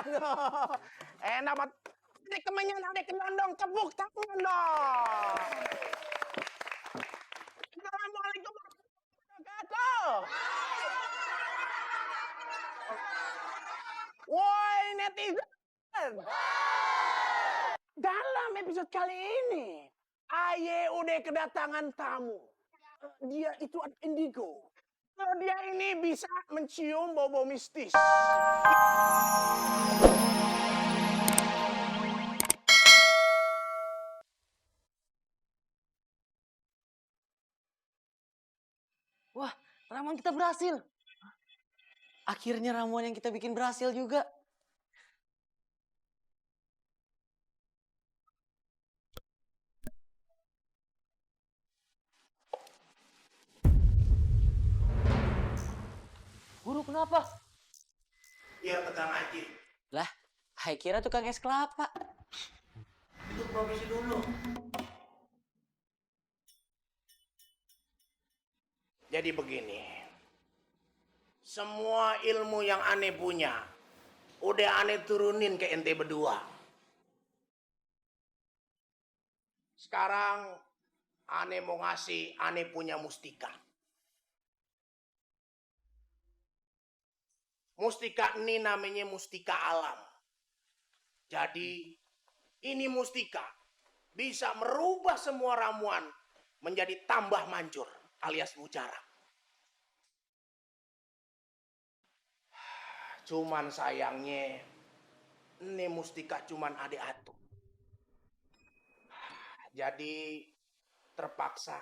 Aduh, enak banget. Adik kemenyan, adik kendondong, tepuk tangan dong. Assalamualaikum warahmatullahi wabarakatuh. Woi netizen. Dalam episode kali ini, Aye udah kedatangan tamu. Dia itu indigo. Dia ini bisa mencium bau-bau mistis. Wah, ramuan kita berhasil. Akhirnya ramuan yang kita bikin berhasil juga. Guru, kenapa? Biar tegang aja. Lah, Hai kira tukang es kelapa. Itu profesi dulu. Jadi begini. Semua ilmu yang aneh punya, udah aneh turunin ke ente berdua. Sekarang aneh mau ngasih aneh punya mustika. Mustika ini namanya mustika alam. Jadi ini mustika bisa merubah semua ramuan menjadi tambah manjur alias mujarab. Cuman sayangnya ini mustika cuman ada atu. Jadi terpaksa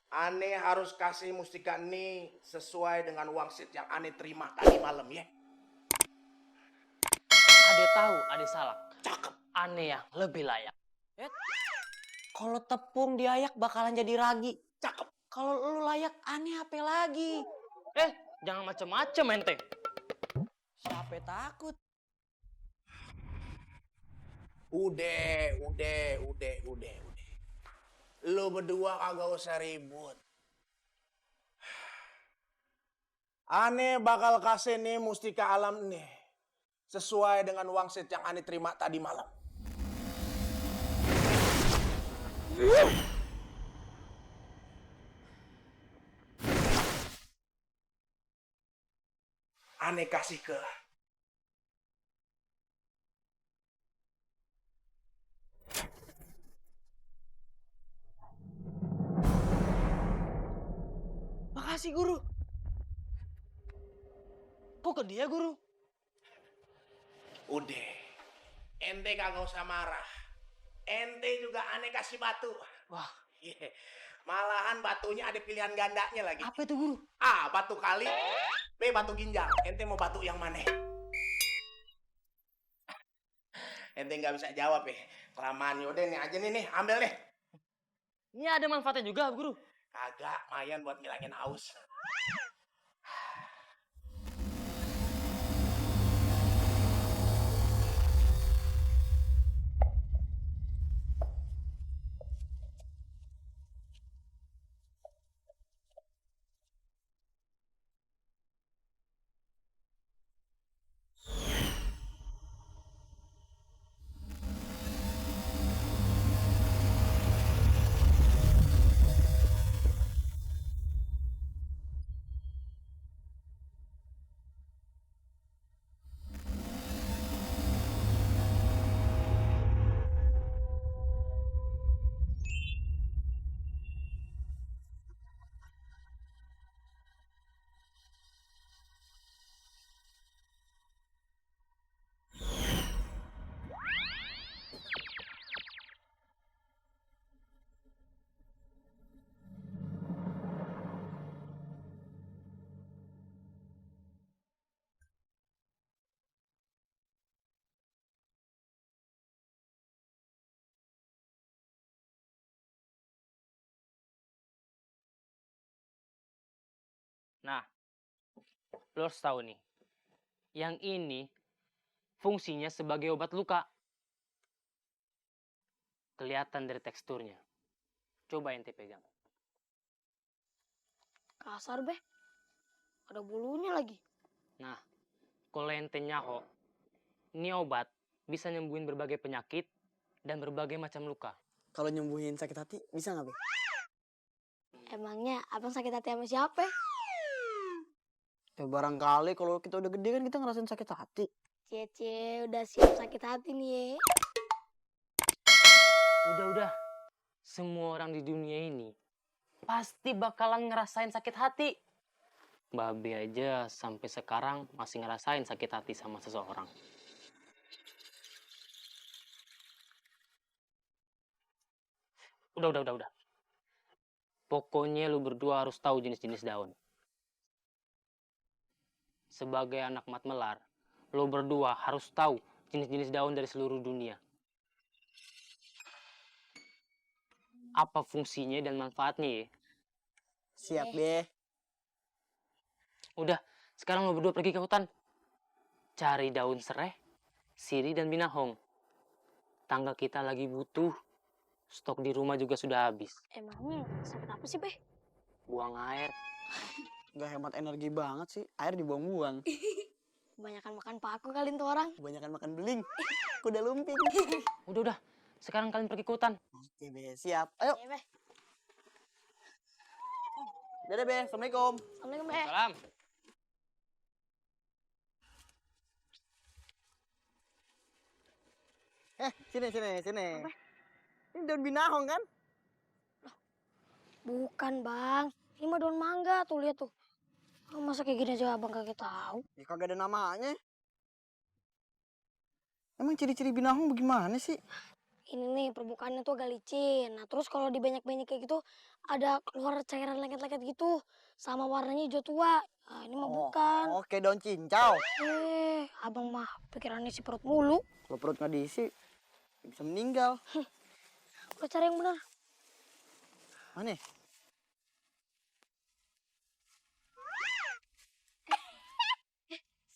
aneh harus kasih mustika ini sesuai dengan wangsit yang aneh terima tadi malam ya. Ade tahu, Ade salah. Cakep. Aneh yang lebih layak. Kalau tepung diayak bakalan jadi ragi. Cakep. Kalau lu layak, aneh apa lagi? Jangan macem-macem ente. Siapa takut? Udah. Lu berdua kagak usah ribut. Aneh bakal kasih nih mustika alam nih. Sesuai dengan wangsit yang aneh terima tadi malam. Aneh kasih ke Makasih, Guru. Kok ke dia, Guru? udah. Ente kagak usah marah. Ente juga aneh kasih batu. Wah, Yeah. Malahan batunya ada pilihan gandanya lagi. apa itu, Guru? A, batu kali. B, batu ginjal. Ente mau batu yang mana? Ente nggak bisa jawab ya. Kelamaan yaudah nih aja nih, ambil nih. Ini ada manfaatnya juga, Guru. Kagak, mayan buat ngilangin haus. Nah, lo harus tahu nih. Yang ini fungsinya sebagai obat luka. Kelihatan dari teksturnya. Coba ente pegang. Kasar, Ada bulunya lagi. Nah, kalau ente nyaho, Ini obat bisa nyembuhin berbagai penyakit dan berbagai macam luka. Kalau nyembuhin sakit hati bisa nggak, Be? Emangnya abang sakit hati sama siapa? Ya barangkali kalau kita udah gede kan kita ngerasain sakit hati. Cie udah siap sakit hati nih. Udah. Semua orang di dunia ini pasti bakalan ngerasain sakit hati. Babe aja sampai sekarang masih ngerasain sakit hati sama seseorang. Udah. Pokoknya lu berdua harus tahu jenis-jenis daun. Sebagai anak mat melar, lu berdua harus tahu jenis-jenis daun dari seluruh dunia. Apa fungsinya dan manfaatnya ya? Siap, Be. Udah, sekarang lu berdua pergi ke hutan. Cari daun sereh, sirih, dan binahong. Tangga kita lagi butuh. Stok di rumah juga sudah habis. Emangnya sakit apa sih, Be? Buang air. Gak hemat energi banget sih. Air dibuang-buang. Kebanyakan makan paku kali tuh orang. Kebanyakan makan beling. Kuda lumping. Udah. Sekarang kalian pergi ke hutan. Oke, Be. Siap. Ayo. Iya, Be. Dadah, Be. Assalamualaikum. Assalamualaikum, Be. Salam. Sini. Ini daun binahong kan? Bukan, Bang. Ini mah daun mangga tuh, lihat tuh. Oh, masa kayak gini aja abang kagak tahu? Ya kagak ada namanya. Emang ciri-ciri binahong bagaimana sih? Ini nih permukaannya tuh agak licin. Nah, terus kalau dibanyak-banyak kayak gitu ada keluar cairan lengket-lengket gitu sama warnanya hijau tua. Nah, ini mah bukan. Oke, daun cincau. Abang mah pikirannya si perut mulu. Kalau perut nggak diisi, bisa meninggal. Udah cari yang benar. Mana?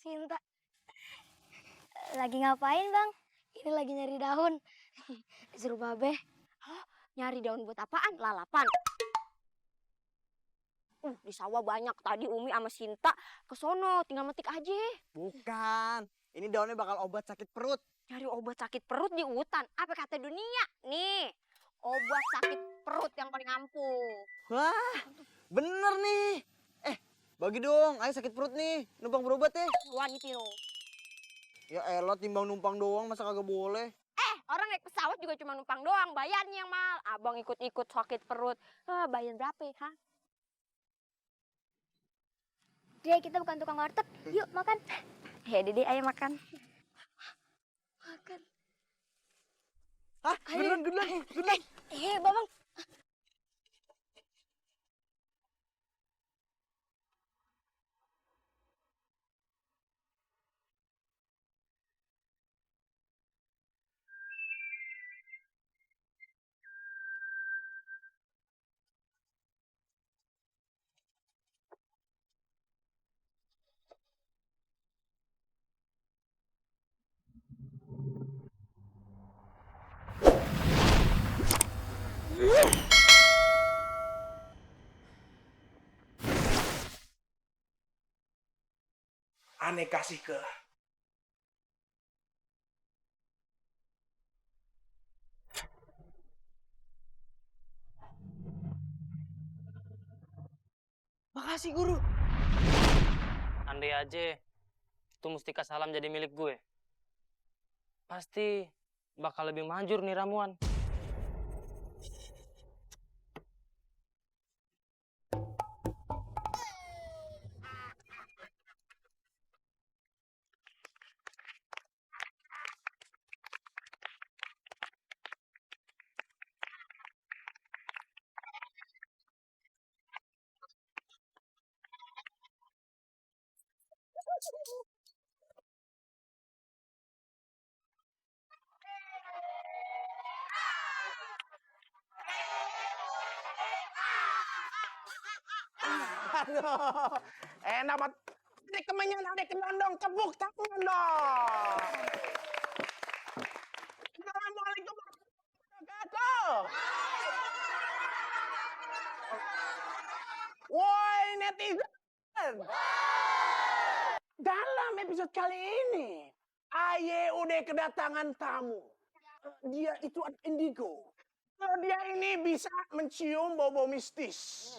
Sinta. Lagi ngapain, Bang? Ini lagi nyari daun. Disuruh Babe. Hah? Nyari daun buat apaan? Lalapan. Di sawah banyak. Tadi Umi sama Sinta ke sono, tinggal metik aja. Bukan. Ini daunnya bakal obat sakit perut. Nyari obat sakit perut di hutan. Apa kata dunia? Nih, obat sakit perut yang paling ampuh. Wah, bener nih. Bagi dong. Ayo sakit perut nih. Numpang berobat ya. Wanita no. Ya elah, timbang numpang doang masa kagak boleh. Orang naik pesawat juga cuma numpang doang. Bayarnya yang mahal. Abang ikut-ikut sakit perut. Bayar berapa ya? Hah? Dek, kita bukan tukang warteg. Yuk, makan. Ya, Dede, ayo makan. Makan. Hah? Beneran. Babang. Aneh kasih ke Makasih, Guru. Andai aja itu mustika salam jadi milik gue. Pasti bakal lebih manjur nih ramuan. Aduh, enak banget. Adik kemenyan, adik kendondong, tepuk tangan dong. Assalamualaikum warahmatullahi wabarakatuh. Woi netizen. Dalam episode kali ini, Aye udah kedatangan tamu. Dia itu indigo. Dia ini bisa mencium bau-bau mistis.